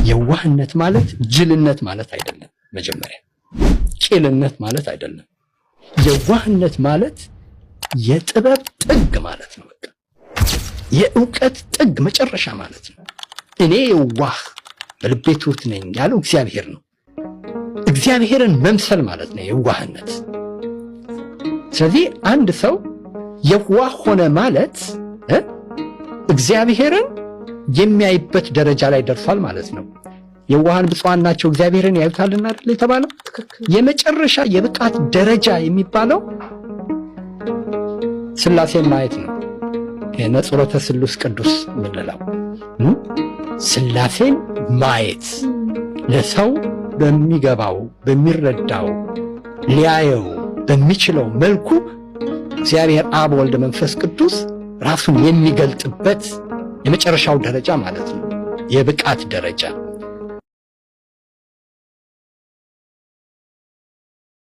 የዋህነት ማለት ጅልነት ማለት አይደለም። መጀመሪያ ቂልነት ማለት አይደለም። የዋህነት ማለት የጥበብ ጥግ ማለት ነው። በቃ የእውቀት ጥግ መጨረሻ ማለት ነው። እኔ የዋህ በልቤ ትሑት ነኝ ያለው እግዚአብሔር ነው። እግዚአብሔርን መምሰል ማለት ነው የዋህነት። ስለዚህ አንድ ሰው የዋህ ሆነ ማለት እግዚአብሔርን የሚያይበት ደረጃ ላይ ደርሷል ማለት ነው። የዋሃን ብፁዓን ናቸው እግዚአብሔርን ያዩታልና አይደል የተባለው? የመጨረሻ የብቃት ደረጃ የሚባለው ስላሴን ማየት ነው። ነጽሮተ ስሉስ ቅዱስ የምንለው ስላሴን ማየት ለሰው በሚገባው፣ በሚረዳው፣ ሊያየው በሚችለው መልኩ እግዚአብሔር አብ፣ ወልድ፣ መንፈስ ቅዱስ ራሱን የሚገልጥበት የመጨረሻው ደረጃ ማለት ነው። የብቃት ደረጃ።